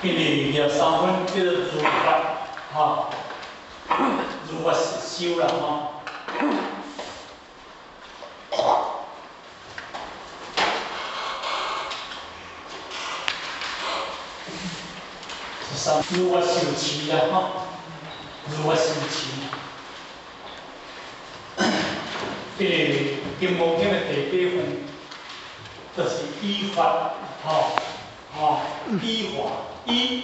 今日23分叫做如法，吼，如法实修啦，吼。13，如法受持啦，吼，如法受持。这个《金刚经》的第八分，就是依法，吼，吼，依法，依，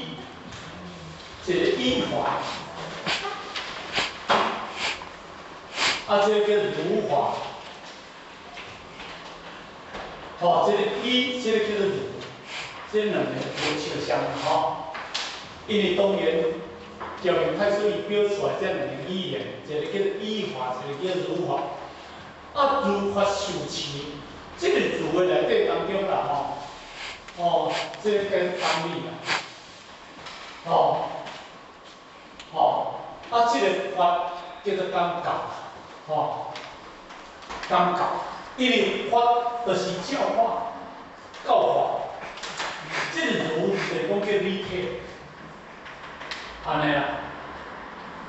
这个依法，啊，这个叫如法，吼，这个依，这个叫做如，这两个无相像吼。因为当然，教明太师伊表出来这两个语言，一个叫做依法，一个叫如法。啊，如法受持，这个如的内底当中啦，吼，哦，这个叫当理啦，吼，吼，啊，这个法叫做感觉，吼，感觉，因为法就是教化、教化，这个如就是讲叫理体，按呢啦，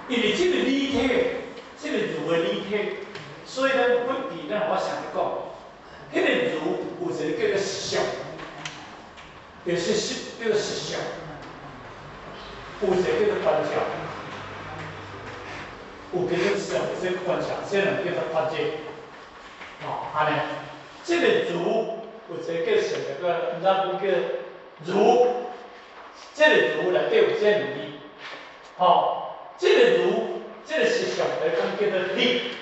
因为这个理体，这个如的理体。所以咱本地咱我想咧讲，彼个如有一个叫做实相，就是实叫做实相，有一个叫做观照，有叫做相，这个观照，这两个叫做法界，吼，按呢，这个如有一个叫相，一个毋知讲叫如，这个如内底有这两字，吼，这个如，这个实相来讲叫做理。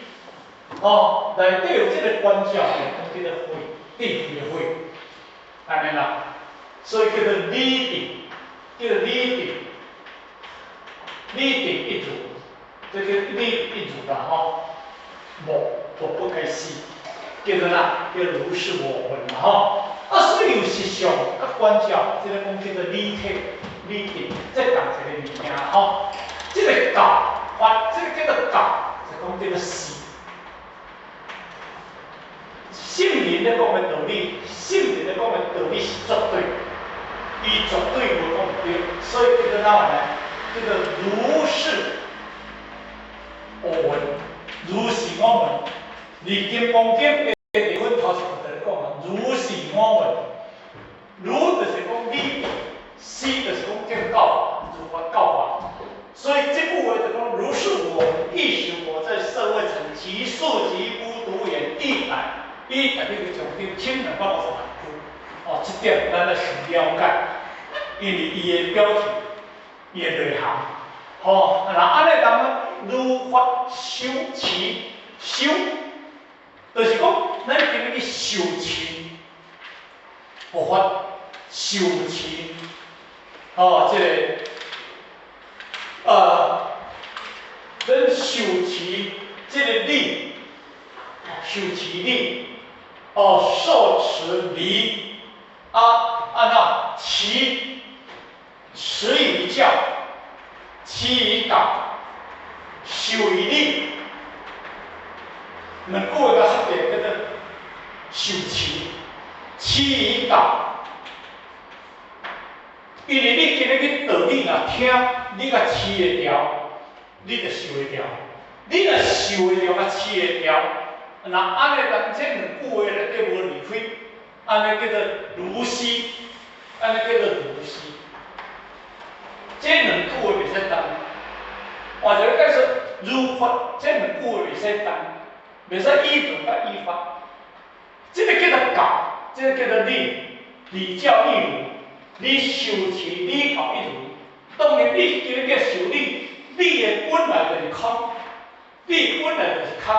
哦，内底有这个观照，讲叫做慧，智慧的慧，按呢啦，所以叫做理定，叫做理定，理定一如，这叫理一如啦吼，无无不该死，叫做哪？叫如是我闻啦吼。啊，所以有实相佮观照，这个讲叫做理体、理定，这仝一个物件吼。这个教法，这个叫做教，是讲叫做事。圣人咧讲的道理，圣人咧讲的道理是绝对，伊绝对无讲毋对，所以叫做哪样呢？叫做如是我闻，如是我闻。伫《金刚经》的第分头一句就咧讲啊，如是我闻。如就是讲理，是就是讲见教，如法教化。所以这句话就讲如是我闻，亦是我在舍卫城极速极孤独园一百。伊特别去重点1258句，哦，这点咱来先了解，因为伊的表题，伊的内涵，吼，那按呢当如法修持，修，就是讲咱今日去修持佛法，修持，哦，这个，咱修持这个理，修持理。哦，受持离，啊，按那持，持以教，持以教，修以理，两句话甲合起叫做受持，持以教。因为你今日去道理若听，你共持会牢，你就受会牢；你若受会牢，共持会牢。若按呢，当这两句话内底无离开，按呢叫做如是，按呢叫做如是。这两句话袂使动。换一个解释，如法，这两句话袂使动，袂使依如佮依法。这个叫做教，这个叫做理，理教一如，你受持理教一如。当然，你今日叫受理，理的本来就是空，理本来就是空。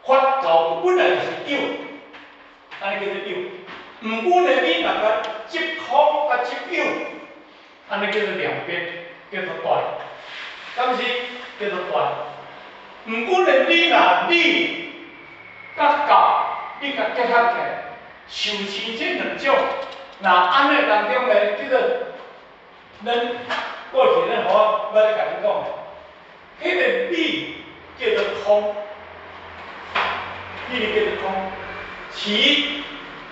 法教本来就是有，按呢叫做有。毋过呢，你若共执空佮执有，按呢叫做两边，叫做断，敢是叫做断。毋过呢，你若理佮教，你共结合起来，受持这两种，若按呢当中呢，叫做咱过去咱好，我咧共你讲，彼个理叫做空。彼个叫做空，持，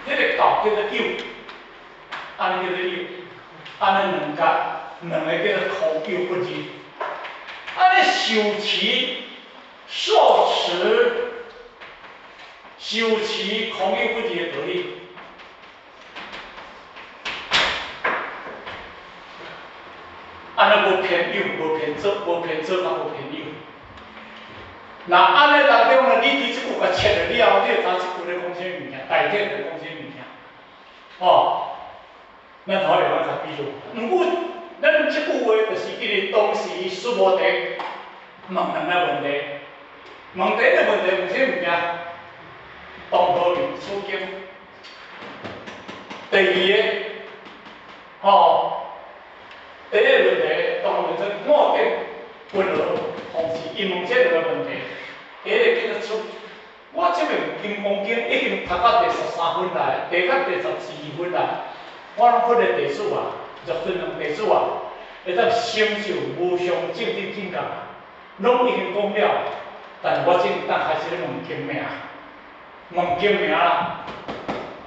彼个教叫做有，按呢叫做有。按呢兩角，兩个叫做空有不二。按呢受持、受持、受持空有不二的道理。按呢無偏右，無偏左，無偏左，嘛無偏右。若按呢當中呢，你對這句共切了了後，你會知這句咧講啥物件，大體咧講啥物件。吼，咱頭下來共比喻。毋過，咱這句話就是因為當時須菩提問兩個問題，問第一個問題問啥物件？當何名此經？第二个，吼，第一个問題，當何名說五頂雲何弘誓？伊問這兩個問題，第一個叫做出，我這遍金剛經已經讀到第13分來，第到第14分來，我攏佛的弟子啊，入尊兩弟子啊，會當成就無上正等正覺，攏已經講了，但是我正當開始咧問經名，問經名啦，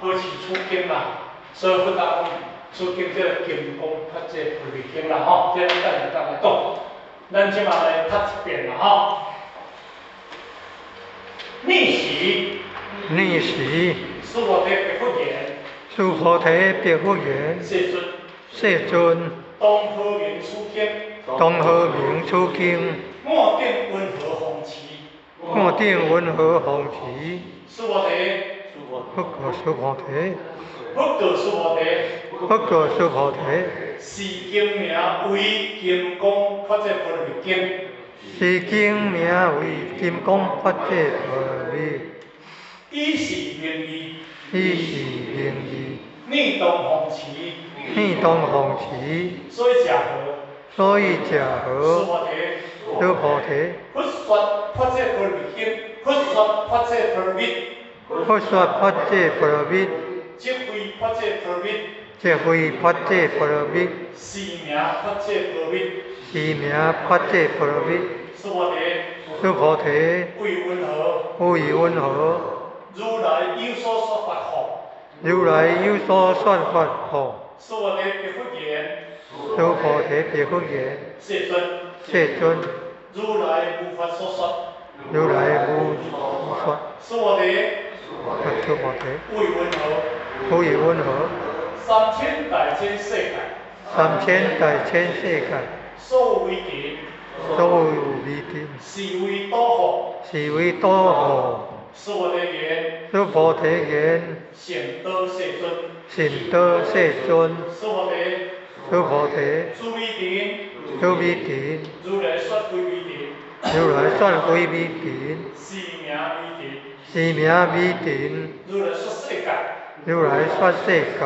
何時出經啦？所以佛答講，此經這個金剛菩薩菩提經啦，吼，這咱等下再來講。咱這馬來讀一遍啦，吼。爾時，爾時，須菩提白佛言：須菩提白佛言：世尊，世尊，當何名此經？當何名此經？五頂雲何弘誓？五頂雲何弘誓？須菩提，佛告須菩提，佛告須菩提，佛告須菩提，是經名為金剛菩薩波羅蜜經。是經名為金剛菩薩波羅蜜。以是名義，以是名義。爾當弘誓，爾當弘誓。所以者何？所以者何？須菩提，須菩提，佛說菩薩波羅蜜經，佛說菩薩波羅蜜，佛說菩薩波羅蜜，即非菩薩波羅蜜，即非菩薩波羅蜜，是名菩薩波羅蜜，是名菩薩波羅蜜。須菩提，須菩提，為云何？為云何？如來有所說法何？如來有所說法何？須菩提白佛言：須菩提白佛言：世尊，世尊，如來無法所說。如來無說。須菩提，須菩提，為云何？為云何？三千大千世界，三千大千世界，所有微塵，所有微塵，是為多福，是為多福。須菩提言：須菩提言：善導世尊，善導世尊。須菩提，須菩提，諸微塵，諸微塵，如來說非微塵，如來說非微塵，是名微塵，是名微塵。如來說世界，如來說世界，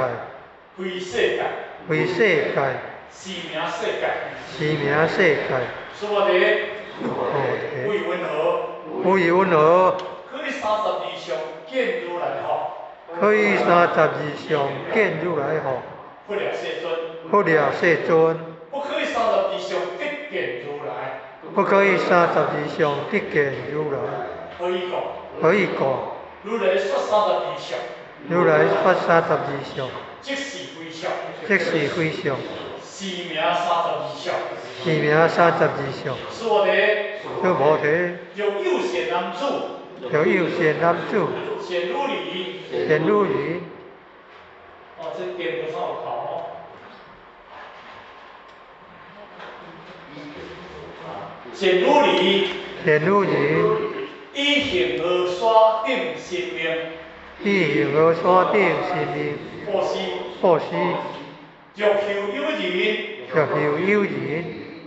非世界，非世界，是名世界，是名世界。須菩提，須菩提，為云何？為云何？可以32相見如來吼，可以32相見如來吼。佛掠世尊，佛掠世尊。不可以32相得見如來，不可以32相得見如來。何以故？何以故？如來說32相，如來說32相，即是非相，即是非相，是名32相，是名32相。須菩提，須菩提，若有善男子，若有善男子，善女人，善女人。哦，這電不算有頭哦。善女人，善女人，以行河山頂神明，以行河山頂神明，布施，布施。若後有人，若後有人，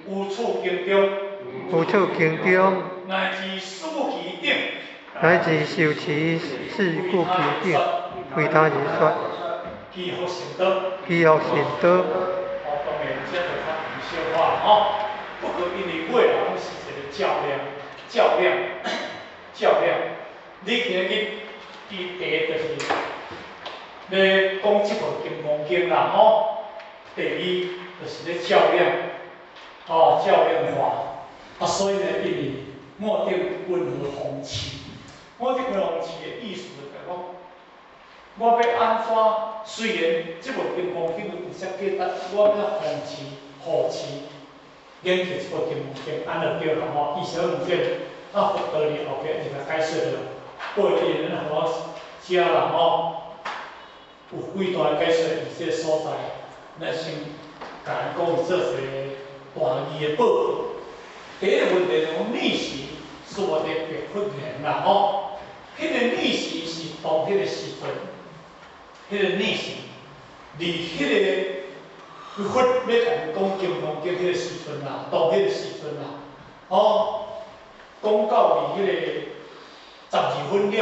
有處經中，有處經中，乃至四其等，乃至受持四句其等，為他人說，祈福成道，祈福成道。哦，當然這就較小可吼。不過因為尾仔攏是一個較量，較量，較量。你今日伊第一就是咧講這部金剛經啦吼。第二就是咧較量，哦，較量法。啊，所以呢，因為五頂雲何弘誓，五頂雲何弘誓的意思就是講，我欲按怎？雖然這部金剛經有直接記載，我欲奉持護持研究這部金剛經，按呢對啦吼。伊小問這，啊佛陀佇後壁就共解說了，過去咱予我寫啦吼，有幾段解說佇這個所在，咱先共咱講做一個大意的報告。第一個問題就講爾時須菩提白佛言啦吼，彼個爾時是當彼個時陣，彼個爾時，佇彼個佛欲共𪜶講金剛經彼個時陣啦，當彼個時陣啦，吼，講到佇彼個12分了，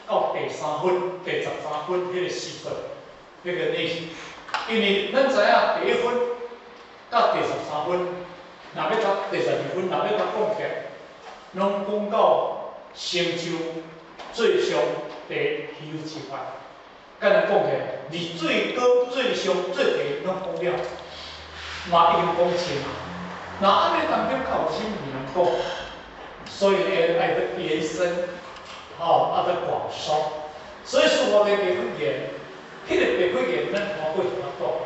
到第三分、第13分彼個時陣，彼個爾時，因為咱知影第一分到第13分，若欲到第12分，若欲共講起來，攏講到成就最上第希有之法。簡單講起來，離最高、最上、最低攏講了，嘛已經講清啊。那按呢當中較有啥物通講？所以會愛閣延伸，吼，愛閣廣說。所以須菩提白佛言，彼個白佛言，咱看過是怎講？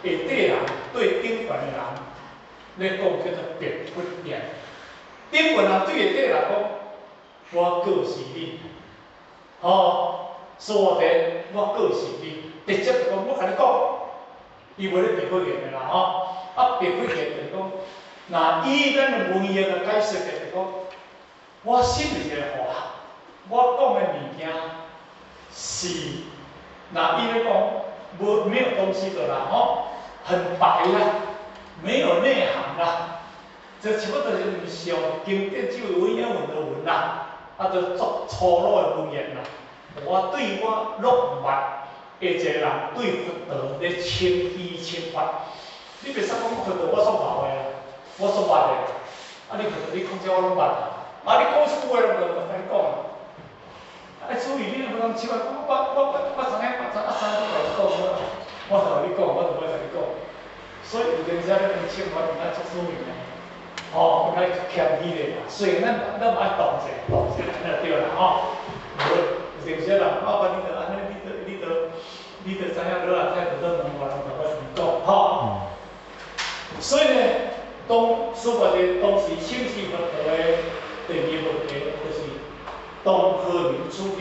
下底人對頂懸的人咧講叫做白佛言。頂懸人對下底人講，我告示你，吼，須菩提，我告示你，直接就講，我共你講，伊無咧白佛言的啦，吼。啊，白佛言就是講，若以咱的文言來解釋的，就是講，我心裡一個話，我講的物件是，若伊咧講，無沒有東西的啦，吼，很白啦，沒有內涵啦，這差不多就是毋像經典只有文言文的文啦，啊，就足粗魯的文言啦。我對我攏毋捌，的一個人對佛陀咧稱虛稱法，你袂使講佛陀我所無的啊，我所捌的，啊你佛陀你講這我攏捌啊，啊你講一句話攏無甲你講啊，啊注意你若無通笑啊，我我我我知影我知啊知影都共你講啊，我就共你講，我就無共你講，所以有陣時咧稱法毋愛足注意的，吼，愛謙虛咧啦。雖然咱咱嘛愛動者動者，按呢對啦吼。無有陣時人啊，我你著按呢，你著你著你著知影落來態度都問我，人就我同你講吼。所以呢，當須菩提當時請示佛陀的第二個問題，就是當何名此經？